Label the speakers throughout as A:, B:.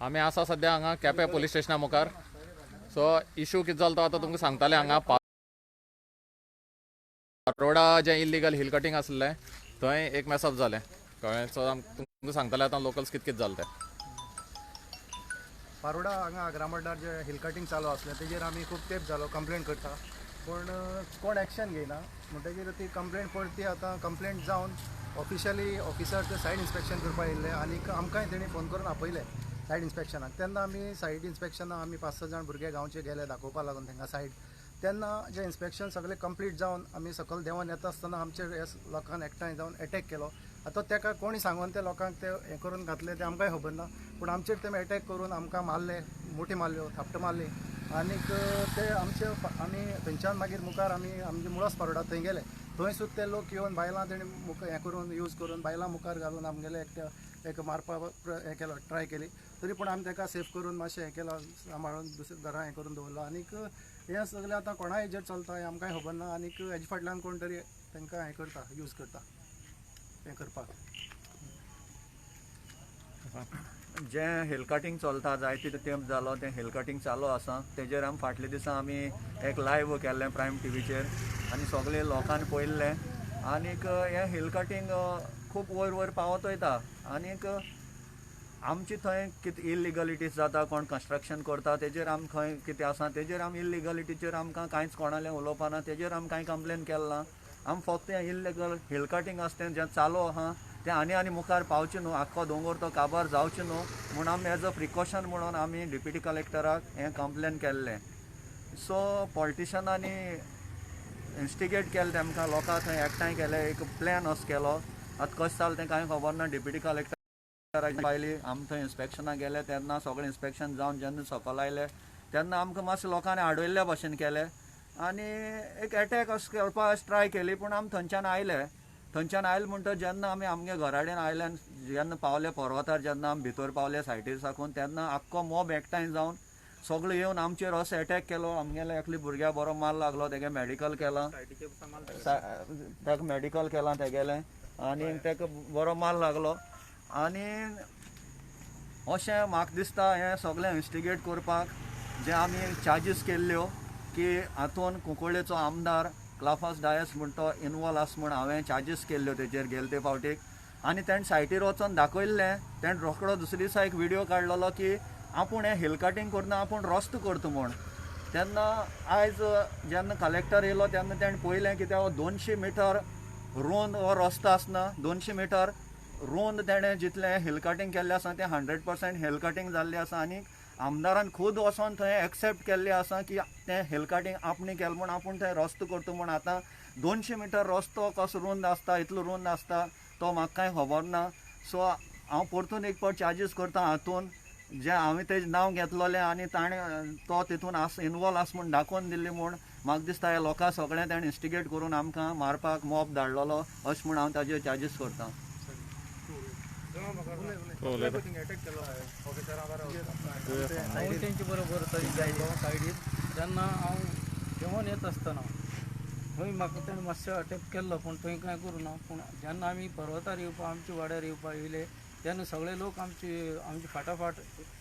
A: आमी आसा सद्या हांगा केपें पोलीस स्टेशना मुखार. सो इशू कितें जालो तो आतां तुमकां सांगताले. हांगा पारोडा जें इल्लीगल हिल कटींग आसलें थंय एक मेसअप जालें, कळ्ळें? सो तुमकां सांगताले आतां लोकल्स कितें कितें जालें तें.
B: पारोडा हांगा आग्रामड्डार जे हिल कटींग चालू आसलें तेजेर आमी खूब तेंप जालो कंप्लेन करता, पूण कोण एक्शन घेयना. म्हणटगीर ती कंप्लेन परती आतां कंप्लेन जावन ऑफिशियली ऑफिसर ते सायड इन्स्पेक्शन करपाक येयल्ले आनीक आमकांय तेणी फोन करून आपयले सायड इन्स्पेक्शनाक. तेन्ना आमी सायड इन्स्पेक्शनाक आमी 5-6 जाण भुरगे गांवचे गेले दाखोवपा लागून तांकां सायड. तेन्ना जें इन्स्पेक्शन सगळें कंप्लीट जावन आमी सकयल देंवन येता आसतना आमचेर हे लोकांक एकठांय जावन एटॅक केलो. आतां ताका कोणी सांगून ते लोकांक ते हें करून घातले तें आमकांय खबर ना, पूण आमचेर तेमी एटॅक करून आमकां मारले, मुठी मारल्यो, थापटां मारली आनीक ते आमचे आमी थंयच्यान मागीर मुखार आमी आमचे मुळस पारोडा थंय गेले. थंय सुद्दां ते लोक येवन बायलां तेणी मुखार हें करून यूज करून बायलां मुखार घालून आमगेले एकट्या एक मारपा हें केलो, ट्राय केली. तरी पूण आमी ताका सेफ करून मातशें हें केलो, सांबाळून दुसऱ्या घरा हें करून दवरलो. आनीक हें सगळें आतां कोणाय हेजेर चलता हें आमकांय खबर ना. आनीक हेजे फाटल्यान कोण तरी तांकां हें करता, यूज करता हें करपाक.
C: जें हिल कटींग चलता जायते तेंप जालो तें हिल कटींग चालू आसा. तेजेर आमी फाटल्या दिसा आमी एक लायव्ह केल्लें प्रायम टीव्हीचेर आनी सगळे लोकांनी पळयल्लें. आनीक हें हिल कटींग खूब वयर वयर पावत वयता आनीक आमची थंय कितें इल्लिगलिटीज जाता, कोण कन्स्ट्रक्शन करता तेजेर आमी खंय कितें आसा तेजेर आमी इल्लिगलिटीचेर आमकां कांयच कोणालें उलोवपा ना, तेजेर आमी कांय कंप्लेन केलें ना. आमी फक्त हें इल्लिगल हिल कटींग आसा तें जें चालू आहा तें आनी आनी मुखार पावचें न्हू, आख्खो दोंगर तो काबार जावचें न्हू म्हूण आमी एज अ प्रिकॉशन म्हणून आमी डिप्युटी कलेक्टराक हें कंप्लेन केल्लें. सो पॉलिटिशनांनी इन्स्टिगेट केलें तेमकां, लोकांक थंय एकठांय केले, एक प्लॅन असो केलो. आतां कशें जालें तें कांय खबर ना. डिप्युटी कलेक्टर आयली, आमी थंय इन्स्पेक्शनाक गेले तेन्ना सगळें इन्स्पेक्शन जावन जेन्ना सकयल आयले तेन्ना आमकां मातशें लोकांनी आडयल्ल्या भशेन केलें आनी एक एटॅक अशें करपाक ट्राय केली, पूण आमी थंयच्यान आयले. थंयच्यान आयले म्हणटकच जेन्ना आमी आमगे घरा कडेन आयले आनी जेन्ना पावले पर्वतार, जेन्ना आमी भितर पावले सायटीर साकून, तेन्ना आख्खो मॉब एकठांय जावन सगळे येवन आमचेर असो एटॅक केलो. आमगेल्या एकल्या भुरग्याक बरो मार लागलो, तेगे मॅडिकल केलां, ताका मॅडिकल केलां तेगेलें आनी ताका बरो मार लागलो. आनी अशें म्हाका दिसता हें सगळें इन्स्टिगेट करपाक जे आमी चार्जीस केल्ल्यो की हातून कुंकळ्ळेचो आमदार क्लाफास डायस म्हण तो इनवॉल्व आसा म्हूण हांवें चार्जीस केल्ल्यो तेजेर गेले ते फावटीक. आनी तेणें सायटीर वचोन दाखयल्लें, तेणें रोकडो दुसरे दिसा एक व्हिडियो काडलेलो की आपूण हें हिल कटींग करना, आपूण रस्तो करता म्हूण. तेन्ना आयज जेन्ना कलेक्टर येयलो तेन्ना तेणें पळयलें की ते 200 मिटर रोंद हो रस्तो आसना, 200 मिटर रोंद तेणें जितलें हिल कटींग केल्लें आसा तें 100% हिल कटींग जाल्लें आसा. आनी आमदारान खूद वचोन थंय एक्सेप्ट केल्लें आसा की तें हिल कटींग आपणें केलें म्हूण, आपूण थंय रस्तो करता म्हूण. आतां 200 मिटर रस्तो कसो रोंद आसता, इतलो रोंद आसता तो म्हाका कांय खबर ना. सो हांव परतून एक फावट चार्जीस करता हातून जें हांवें तेजें नांव घेतलेलें आनी ताणें तो तितून आस इनवॉल्व आसा म्हूण दाखोवन दिल्लें म्हूण म्हाका दिसता ह्या लोकां सगळें ताणें इन्स्टिगेट करून आमकां मारपाक मॉब धाडलेलो अशें म्हूण हांव ताजेर चार्जीस करता.
D: हांव तेंचे बरोबर थंय गेल्लो सायडीर. तेन्ना हांव जेवण येत आसतना थंय म्हाका तेणें मातशें अटॅक केल्लो, पूण थंय कांय करूं ना. पूण जेन्ना आमी पर्वतार येवपा आमच्या वाड्यार येवपा येयले तेन्ना सगळे लोक आमचे आमचे फाटाफाट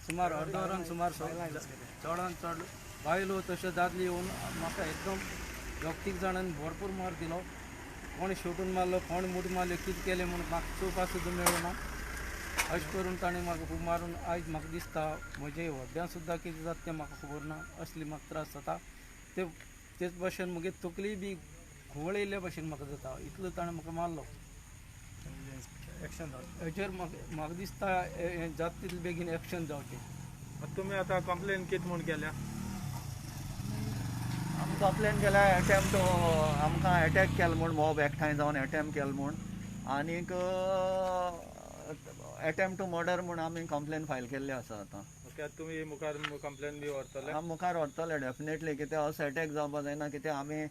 D: सुमार अर्द वरान सुमार चडान चड बायलो तश्यो दादले येवन म्हाका एकदम दोग तीग जाणांनी भरपूर मार दिलो. कोण शेवटून मारलो, कोण मुठ मारल्यो, कितें केलें म्हूण म्हाका चोवपाक सुद्दां मेळूं ना. अशें करून ताणें म्हाका खूब मारून आयज म्हाका दिसता म्हजे हड्ड्यां सुद्दां कितें जाता तें म्हाका खबर ना, असली म्हाका त्रास जाता. ते तेच भशेन म्हगे तकली बी घुंवळ येयल्ल्या भशेन म्हाका जाता, इतलो ताणें म्हाका मारलो. हेचेर म्हाका दिसता हें जाता तितलें बेगीन एक्शन जावचें.
E: तुमी आतां कंप्लेन कितें म्हूण केल्या?
C: आमी कंप्लेन केल्या एटेम्प्ट, आमकां एटॅक केलो म्हूण, मॉब एकठांय जावन एटेम्प्ट केलो म्हूण आनीक एटेम्प्ट टू मर्डर म्हूण आमी कंप्लेन फायल केल्ली आसा आतां.
E: ओके, तुमी मुखार कंप्लेन बी व्हरतले?
C: आमी मुखार व्हरतले डेफिनेटली. कित्याक असो एटॅक जावपाक जायना, कित्याक आमी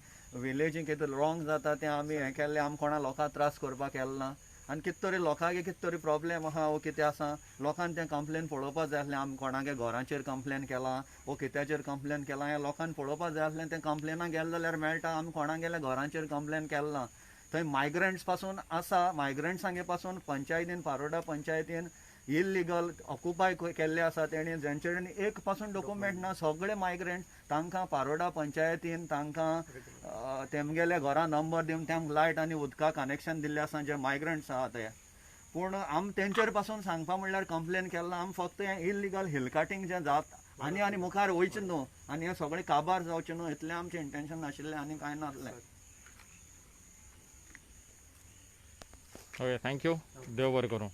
C: विलेजीन कितें रॉंग जाता तें आमी हें केल्लें, आमी कोणा लोकांक त्रास करपाक केलें ना. आनी कितें तरी लोकांक कितें तरी प्रॉब्लेम आहा वो कितें आसा लोकांक तें कंप्लेन पळोवपाक जाय आसलें. आमी कोणागे घरांचेर कंप्लेन केलां वो कित्याचेर कंप्लेन केलां हें लोकांक पळोवपाक जाय आसलें. तें कंप्लेनाक गेलें जाल्यार मेळटा, आमी कोणागेल्या घरांचेर कंप्लेन केलें ना. थंय मायग्रंट्स पासून आसा, मायग्रंट्सांगे पासून पंचायतीन, पारोडा पंचायतीन इलिगल ऑक्युपाय केल्ले आसा तेणी, जेंचे कडेन एक पासून डॉक्युमेंट ना, सगळे मायग्रंट तांकां पारोडा पंचायतीन तांकां तेमगेले घरां नंबर दिवन तांकां लायट आनी उदका कनेक्शन दिल्लें आसा जे मायग्रंट्स आहा ते. पूण आम तेंचेर पासून सांगपा म्हणल्यार कंप्लेन केल्ला. आम फक्त हें इलिगल हिल कटिंग जें जात आनी आनी मुखार वयचें न्हू आनी हें सगळें काबार जावचें न्हू इतलें आमचें इंटेन्शन आशिल्लें आनी कांय नासलें.
A: ओके, thank you, देव बरें करूं.